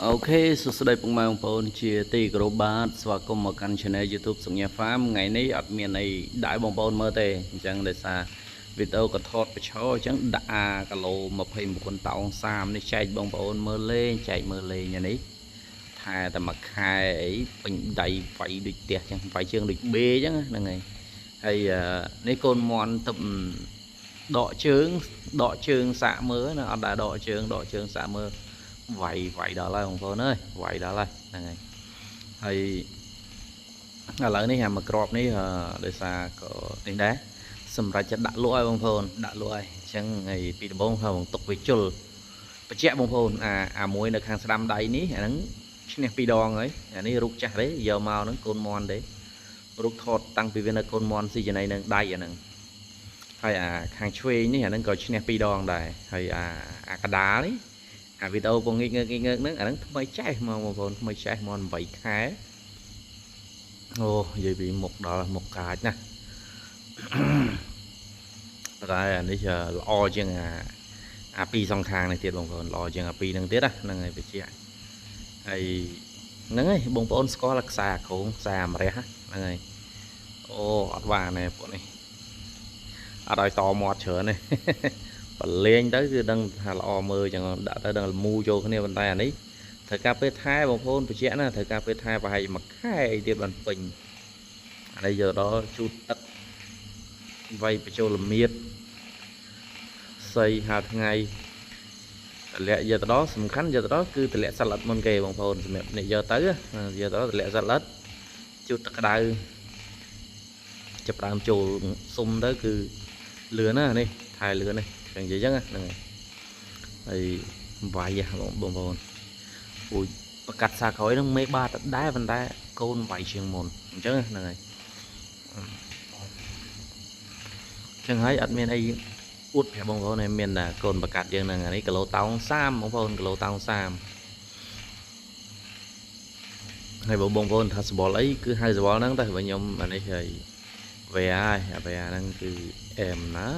OK សួស្តីពុកម៉ែបងប្អូនជាទីគោរពបាទស្វាគមន៍មកកាន់ Channel YouTube សុញ្ញា Farm ថ្ងៃនេះអត់មានអីដាក់ឲ្យបងប្អូនមើលទេអញ្ចឹងដោយសារវីដេអូក៏ថតបញ្ឈរអញ្ចឹងដាក់អាគីឡូ29តោង30នេះចែកបងប្អូនមើលលេងចែកមើលលេងអានេះថែតែមួយខែអីពេញដៃវាយដូចផ្ទះអញ្ចឹងវាយជើងដូចបេអញ្ចឹងហ្នឹងហើយហើយនេះកូនមន់ទឹកដកជើងដកជើងសាកមើលណាអត់ដែរដកជើងដកជើងសាកមើលវាយវាយដល់ហើយបងប្អូនអើយវាយដល់ហើយហ្នឹងហើយហើយឥឡូវនេះអាមួយក្របនេះដោយសារក៏នេះដែរសម្រាប់จะដាក់លក់ឲ្យបងប្អូនដាក់លក់ឲ្យអញ្ចឹងហើយពីដំបូងថាបងទុកវាជុលបញ្ជាក់បងប្អូនអាមួយនៅខាងស្ដាំដៃនេះអាហ្នឹងឈ្នះពីរដងហើយអានេះរូបចាស់ទេយកមកហ្នឹងកូនមន់ទេរូបថតតាំងពីវានៅកូនមន់ស៊ីចំណៃនឹងដៃអាហ្នឹងហើយអាខាងឆ្វេងនេះអាហ្នឹងក៏ឈ្នះពីរដងដែរហើយអាកដាលនេះអាវីដេអូពងងឹកងឹកហ្នឹងអាហ្នឹងថ្មីចេះមកបងប្អូនថ្មីចេះមក8ខែអូនិយាយពីមុខដល់មុខកាចណាតែអានេះល្អជាងអាពីរសងខាងនេះទៀតបងប្អូនល្អជាងអាពីរហ្នឹងទៀតណាហ្នឹងហើយបញ្ជាក់ហើយហ្នឹងហើយបងប្អូនស្គាល់ខ្សែអាក្រងខ្សែអាម្រះហ្នឹងហើយអូអត់បានទេពួកនេះអត់ឲ្យតមាត់ច្រើនទេបលេងទៅគឺដឹងថាល្អមើលចឹងដាក់ទៅដឹងលមូចូលគ្នាប៉ុន្តែអានេះត្រូវការពេលថែបងប្អូនបញ្ជាក់ណាត្រូវការពេលថែប្រហែលមួយខែអីទៀតបានពេញអានេះយកដល់ជូតទឹកវាយបញ្ចូលលមៀតសីហាថ្ងៃតម្លាក់យកទៅដល់សំខាន់យកទៅដល់គឺតម្លាក់សត្វល្អិតមុនគេបងប្អូនសម្រាប់អ្នកយកទៅយកទៅតម្លាក់សត្វល្អិតជូតទឹកក្តៅចាប់ដើមចូលសុំទៅគឺលឿនណានេះថែលឿននេះចឹងនិយាយចឹងហ្នឹងហើយវាយបងប្អូនពូជប្រកាត់សាក្រោយហ្នឹងមេបាតដែរប៉ុន្តែកូនវាយជាងមុនអញ្ចឹងហ្នឹងហើយចឹងហើយអត់មានអីអួតប្រាប់បងប្អូនឯងមានតែកូនប្រកាត់យើងហ្នឹងអានេះគីឡូតោង30បងប្អូនគីឡូតោង30ហើយបងប្អូនថាសបល់អីគឺហៅសបល់ហ្នឹងតែបើខ្ញុំអានេះហើយវែហើយអាវែហ្នឹងគឺអែមណា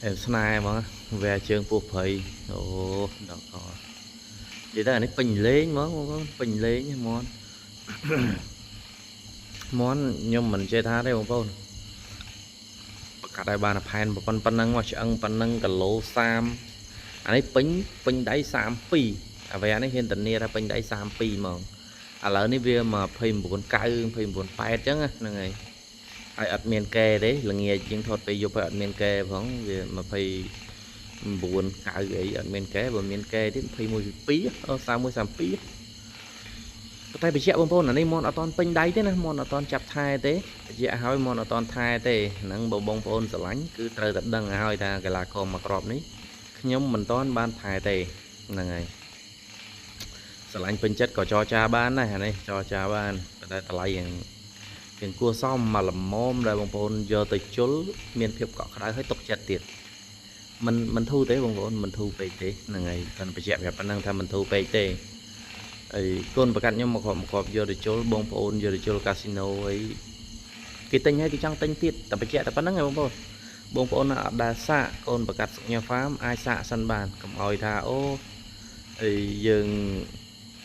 អែមស្នេហ៍ហ្មងវែជើងពោះព្រៃអូដល់កនិយាយទៅអានេះពេញលេងហ្មងបងប្អូនពេញលេងហ្មងមន់ខ្ញុំមិនចេះថាទេបងប្អូនប្រកាសឲ្យបានផែនប៉ុណ្ណឹងមកឆ្អឹងប៉ុណ្ណឹងគីឡូ30អានេះពេញពេញដៃ32អាវែនេះហ៊ានធានាថាពេញដៃ32ហ្មងឥឡូវនេះវា29 9 29 8អញ្ចឹងហ្នឹងហើយហើយអត់មានកែទេល្ងាចយើងថតពេលយប់ហើយអត់មានកែផងវា29 9អីអត់មានកែបើមានកែទៀត21 2អូ31 32ប៉ុន្តែបញ្ជាក់បងប្អូនអានេះមន់អត់តន់ពេញដៃទេណាមន់អត់តន់ចាប់ថែទេបញ្ជាក់ឲ្យមន់អត់តន់ថែទេហ្នឹងបើបងប្អូនស្រឡាញ់គឺត្រូវតែដឹងឲ្យថាកីឡាករមួយគ្រាប់នេះខ្ញុំមិនតន់បានថែទេហ្នឹងហើយស្រឡាញ់ពេញចិត្តក៏ចរចាបានដែរអានេះចរចាបានប៉ុន្តែតម្លៃយ៉ាងជាងគួរសមមកល្មមដែលបងប្អូនយកទៅជុលមានភាពកក់ក្ដៅហើយទុកចិត្តទៀតមិនធូរទេបងប្អូនមិនធូរពេកទេហ្នឹងហើយគាត់បញ្ជាក់ប្រាប់ប៉ុណ្ណឹងថាមិនធូរពេកទេហើយកូនប្រកាសខ្ញុំមកគ្រាប់យកទៅជុលបងប្អូនយកទៅជុលកាស៊ីណូអីគេទិញហើយគេចង់ទិញទៀតតែបញ្ជាក់តែប៉ុណ្្នឹងឯងបងប្អូនបងប្អូនអត់ដែលសាកកូនប្រកាសសុញ្ញាហ្វាមអាចសាកសិនបានកុំឲ្យថាអូអីយើង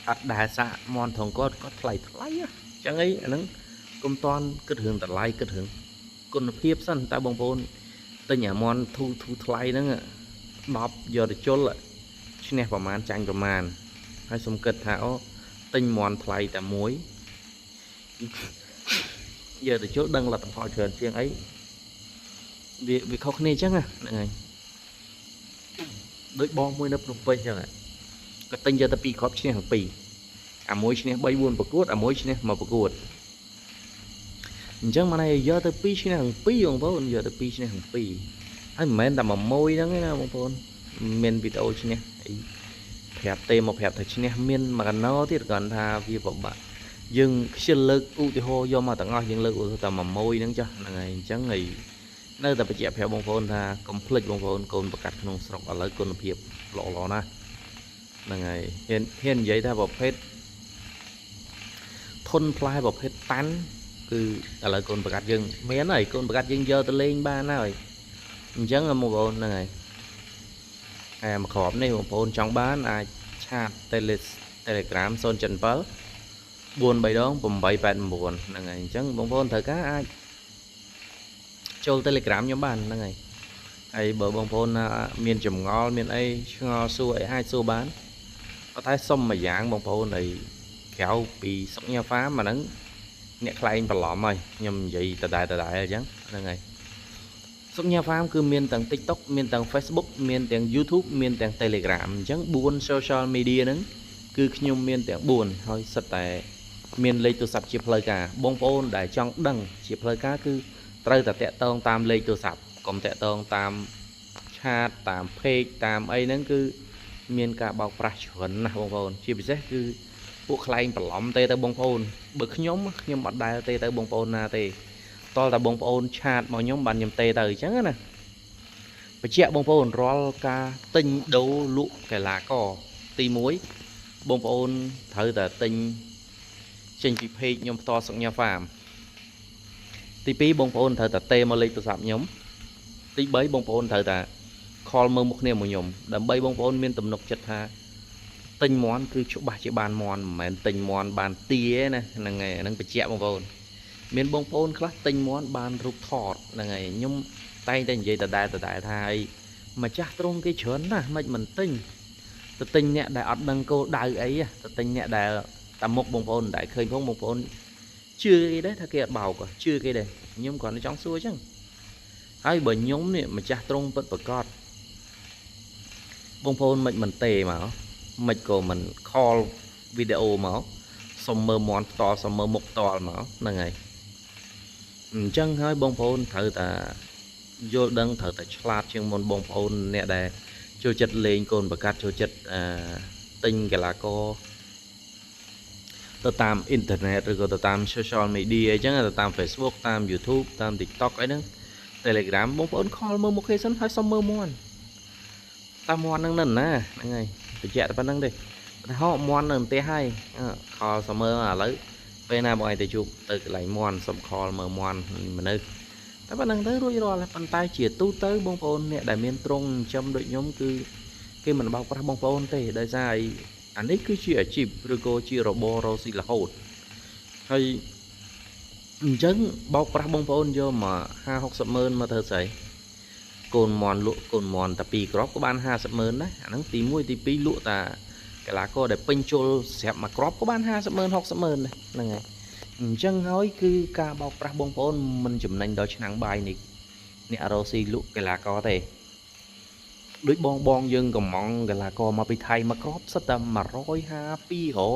អត់ដែលសាកមន់ថងគាត់គាត់ថ្លៃថ្លៃអញ្ចឹងអីអាហ្នឹងកុំតន់គិតរឿងតម្លៃគិតរឿងគុណភាពសិនតើបងប្អូនទិញអាមន់ធូធូថ្លៃហ្នឹង10យកទៅជុលឈ្នះប្រមាណចាញ់ប្រមាណហើយសុំគិតថាអូទិញមន់ថ្លៃតែមួយយកទៅជុលដឹងលទ្ធផលច្រើនជាងអីវាខុសគ្នាអញ្ចឹងហ្នឹងហើយដូចបងមួយនៅភ្នំពេញអញ្ចឹងគាត់ទិញយកទៅ2គ្រាប់ឈ្នះទាំងពីរអាមួយឈ្នះ3 4ប្រកួតអាមួយឈ្នះ1ប្រកួតអញ្ចឹងមកនេះយកទៅ2ឈ្នះទាំងពីរបងប្អូនយកទៅ2ឈ្នះទាំងពីរហើយមិនមែនតែមួយហ្នឹងទេណាបងប្អូនមានវីដេអូឈ្នះអីប្រាប់ទេមកប្រាប់ថាឈ្នះមានមួយកណោទៀតគ្រាន់ថាវាពិបាកយើងខ្ជិលលើកឧទាហរណ៍យកមកទាំងអស់យើងលើកឧទាហរណ៍តែមួយហ្នឹងចាស់ហ្នឹងហើយអញ្ចឹងហើយនៅតែបញ្ជាក់ប្រាប់បងប្អូនថាកុំភ្លេចបងប្អូនកូនប្រកាសក្នុងស្រុកឥឡូវគុណភាពល្អល្អណាស់ហ្នឹងហើយហ៊ាននិយាយថាប្រភេទធនផ្លែប្រភេទតាន់គឺឥឡូវកូនប្រកាសយើងមានហើយកូនប្រកាសយើងយកទៅលេងបានហើយអញ្ចឹងបងប្អូនហ្នឹងហើយហើយមួយគ្រាប់នេះបងប្អូនចង់បានអាច chat Telegram 077 4 3ដង889ហ្នឹងហើយអញ្ចឹងបងប្អូនត្រូវការអាចចូល Telegram ខ្ញុំបានហ្នឹងហើយហើយបើបងប្អូនមានចម្ងល់មានអីឆ្ងល់សួរអីអាចសួរបានប៉ុន្តែសុំមួយយ៉ាងបងប្អូនអីក្រៅពីសុកញ៉ាហ្វាមអាហ្នឹងអ្នកខ្លែងបន្លំហើយខ្ញុំនិយាយដដែលដដែលអញ្ចឹងហ្នឹងហើយសុកញ៉ាហ្វាមគឺមានទាំង TikTok មានទាំង Facebook មានទាំង YouTube មានទាំង Telegram អញ្ចឹង4 social media ហ្នឹងគឺខ្ញុំមានទាំង4ហើយសិតតែមានលេខទូរស័ព្ទជាផ្លូវការបងប្អូនដែលចង់ដឹងជាផ្លូវការគឺត្រូវតែតាក់ទងតាមលេខទូរស័ព្ទកុំតាក់ទងតាមឆាតតាម page តាមអីហ្នឹងគឺមានការបោកប្រាស់ច្រើនណាស់បងប្អូនជាពិសេសគឺពួកខ្លែងបន្លំទេទៅបងប្អូនបើខ្ញុំអត់ដែលទេទៅបងប្អូនណាទេតលតែបងប្អូនឆាតមកខ្ញុំបានខ្ញុំទេទៅអញ្ចឹងណាបញ្ជាក់បងប្អូនរាល់ការទិញដូរលក់កីឡាករទី1បងប្អូនត្រូវតែទិញចេញពី page ខ្ញុំផ្ទាល់សុកញ៉ាហ្វាមទី2បងប្អូនត្រូវតែទេមកលេខទូរស័ព្ទខ្ញុំទី3បងប្អូនត្រូវតែខលមើលមុខគ្នាមួយខ្ញុំដើម្បីបងប្អូនមានទំនុកចិត្តថាទិញមន់គឺច្បាស់ជាបានមន់មិនមែនទិញមន់បានទាណាហ្នឹងហើយហ្នឹងបញ្ជាក់បងប្អូនមានបងប្អូនខ្លះទិញមន់បានរូបថតហ្នឹងហើយខ្ញុំតែងតែនិយាយដដែលដដែលថាអីម្ចាស់ទ្រង់គេច្រើនណាស់មិនទិញទៅទិញអ្នកដែលអត់ដឹងគោលដៅអីទៅទិញអ្នកដែលតាមមុខបងប្អូនមិនដែលឃើញផងបងប្អូនជឿគេដែរថាគេអត់បោកជឿគេដែរខ្ញុំគ្រាន់តែចង់សួរអញ្ចឹងហើយបើខ្ញុំនេះម្ចាស់ទ្រង់ពិតប្រាកដបងប្អូនមិនទេមកមិនក៏មិនខលវីដេអូមកសុំមើលមន់ផ្ទាល់សុំមើលមុខផ្ទាល់មកហ្នឹងហើយអញ្ចឹងហើយបងប្អូនត្រូវតែយល់ដឹងត្រូវតែឆ្លាតជាងមុនបងប្អូនអ្នកដែលចូលចិត្តលេងកូនប្រកាសចូលចិត្តទិញកីឡាករទៅតាមអ៊ីនធឺណិតឬក៏ទៅតាម social media អញ្ចឹងទៅតាម Facebook តាម YouTube តាម TikTok អីហ្នឹង Telegram បងប្អូនខលមើលមុខគេសិនហើយសុំមើលមន់តាមមន់ហ្នឹងនៅណាហ្នឹងហើយបញ្ជាក់តែប៉ុណ្្នឹងទេតែហកមន់នៅផ្ទះហើយខលសុំមើលឥឡូវពេលណាបងឯងទៅជួបទៅកន្លែងមន់សុំខលមើលមន់មនុស្សតែប៉ុណ្្នឹងទៅរួចរាល់ហើយប៉ុន្តែជាទូទៅបងប្អូនអ្នកដែលមានទ្រង់ចិញ្ចឹមដូចខ្ញុំគឺគេមិនបោកប្រាស់បងប្អូនទេដោយសារអីអានេះគឺជាអាជីពឬក៏ជារបររកស៊ីរហូតហើយអញ្ចឹងបោកប្រាស់បងប្អូនយកមក50 60ម៉ឺនមកធ្វើស្អីកូនមន់លក់កូនមន់តែ2គ្រាប់ក៏បាន50ម៉ឺនដែរអាហ្នឹងទី1ទី2លក់តាកីឡាករដែលពេញជុលស្រាប់មួយគ្រាប់ក៏បាន50ម៉ឺន60ម៉ឺនដែរហ្នឹងហើយអញ្ចឹងហើយគឺការបោកប្រាស់បងប្អូនមិនចំណេញដល់ឆ្នាំងបាយនេះអ្នករកស៊ីលក់កីឡាករទេដូចបងបងយើងកំងកីឡាករមកពីថៃមកគ្រាប់សិតតែ150 200